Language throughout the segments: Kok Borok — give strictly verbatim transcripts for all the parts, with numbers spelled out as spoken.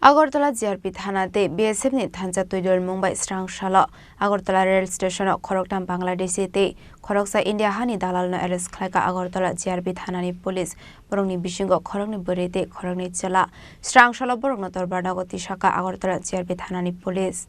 Agartala G R P thana tei B S F ni thansa twidulmung bai srang salo Agartala rail station o khoroktham Bangladeshi tei khoroksa India hani dalal no arrest khlaika Agartala G R P thana ni police. Borokni bisingo khoroknwi bwrwi tei khoroknwi chwla. Srang salo borokno Torbar nogo tisaka Agartala G R P thana ni police.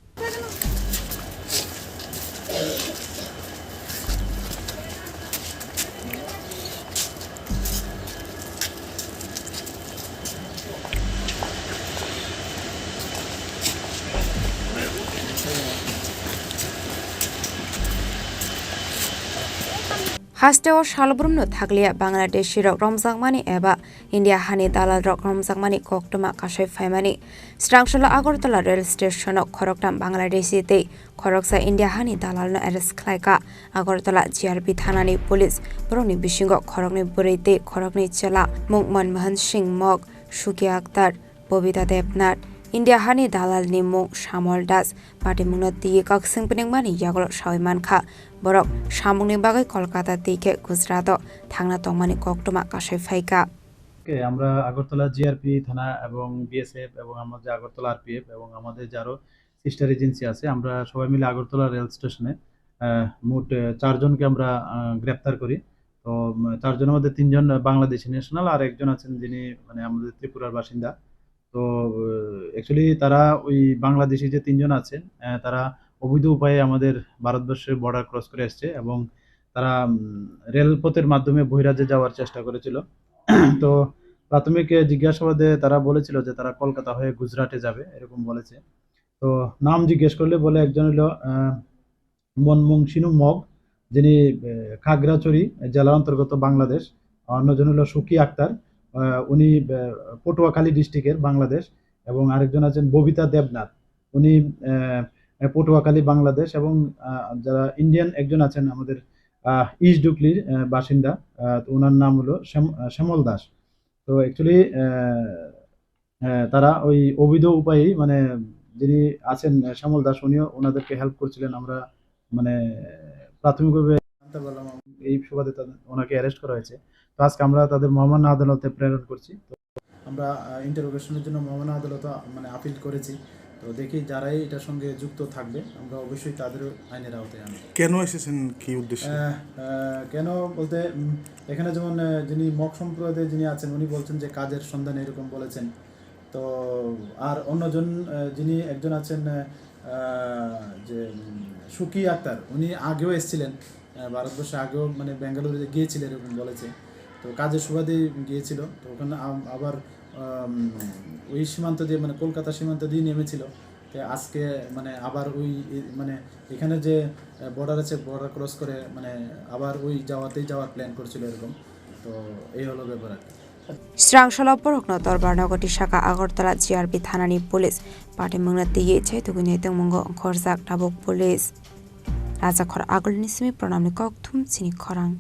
Hasteo salbrumno thakliya Bangladeshi rok romjakmani eba India hani dalal rok romjakmani koktwma kasai phaimani. Srangsalo Agartala rail station o khoroktham Bangladeshi tei khoroksa India hani dalalno arrest khlaika Agartala G R P thanani police. Borokni bisingo khoroknwi bwrwi tei khoroknwi chwla, mung Manmohan Singh Mok, Suki Akhtar, Bobita Debnath. India hani dalalni mung Shamol Das, patimungno twiwi kakswng pwnangmani yagulo sawi mankha. Borok samungni bagwi Kolkata tei khe Gujarat o thangna tongmani koktwma kasai phaika. ওকে, আমরা আগরতলা জিআরপি থানা এবং বিএসএফ এবং আমাদের আগরতলা আরপিএফ এবং আমাদের যে আরো sister agency আছে, আমরা সবাই মিলে আগরতলা রেল স্টেশনে, আহ, মোট, আহ, চারজনকে আমরা, আহ, গ্রেপ্তার করি। তো, উম, চারজনের মধ্যে তিনজন, আহ, বাংলাদেশি ন্যাশনাল, আর একজন আছেন যিনি, মানে, আমাদের ত্রিপুরার বাসিন্দা। তো, আহ, অ্যাকচুয়ালি তারা ওই বাংলাদেশি যে তিনজন আছেন, আহ, তারা অবৈধ উপায়ে আমাদের ভারতবর্ষের বর্ডার ক্রস করে এসছে এবং তারা, উম, রেলপথের মাধ্যমে বহিরাজ্যে যাওয়ার চেষ্টা করেছিল। তো প্রাথমিক, আহ, জিজ্ঞাসাবাদে তারা বলেছিল যে তারা কলকাতা হয়ে গুজরাটে যাবে, এরকম বলেছে। তো নাম জিজ্ঞেস করলে বলে একজন হলো, আহ, মনমুংসিনু মগ, যিনি, আহ, খাগড়াছড়ি জেলার অন্তর্গত বাংলাদেশ। অন্যজন হলো সুকি আক্তার, আহ, উনি, আহ, পটুয়াখালী ডিস্ট্রিক্টের বাংলাদেশ, এবং আরেকজন আছেন ববিতা দেবনাথ, উনি, আহ, পটুয়াখালী বাংলাদেশ, এবং, আহ, যারা ইন্ডিয়ান একজন আছেন আমাদের, আহ, ইস্ট ডুকলির, আহ, বাসিন্দা, আহ, তো ওনার নাম হলো শ্যাম-, আহ, শ্যামল দাস। তো অ্যাকচুয়ালি, আহ, আহ, তারা ওই অবৈধ উপায়ে, মানে, যিনি আছেন, আহ, শ্যামল দাস, উনিও ওনাদেরকে হেল্প করছিলেন। আমরা, মানে, প্রাথমিকভাবে জানতে পারলাম, এই সুবাদে তাদের, ওনাকে অ্যারেস্ট করা হয়েছে। তো আজকে আমরা তাদের মহামান্য আদালতে প্রেরণ করছি। তো আমরা, আহ, ইন্টারোগেশনের জন্য মহামান্য আদালতে, মানে, আপিল করেছি। তো দেখি, যারাই এটার সঙ্গে যুক্ত থাকবে, আমরা অবশ্যই তাদেরও আইনের আওতায় আনবো। কেন এসেছেন, কি উদ্দেশ্যে? আহ, আহ, কেন বলতে, উম, এখানে যেমন, আহ, যিনি মগ সম্প্রদায়ে যিনি আছেন, উনি বলছেন যে কাজের সন্ধানে এরকম বলেছেন। তো আর অন্যজন, আহ, যিনি একজন আছেন, আহ, যে, উম, সুকি আক্তার, উনি আগেও এসেছিলেন, আহ, ভারতবর্ষে আগেও, মানে, বেঙ্গালুরু গিয়েছিলেন এরকম বলেছে। তো কাজের সুবাদে গিয়েছিল, তো ওখানে আম-, আবার, আম, ওই সীমান্ত দিয়ে, মানে, কলকাতা সীমান্ত দিয়ে নেমেছিল। তো আজকে, মানে, আবার ওই, এ-, মানে, এখানে যে, আহ, বর্ডার আছে, বর্ডার ক্রস করে, মানে, আবার ওই যাওয়াতেই যাওয়ার প্ল্যান করছিল এরকম। তো এই হলো ব্যাপার আর কি। Srangsalo borokno Torbar nogo tisaka Agartala G R P thanani police. Patimungno twiwi chaitugwini tongmungo ongkhorjak tabuk police. Rajakhor Agulni simi Pranamni kokthum chini khorang.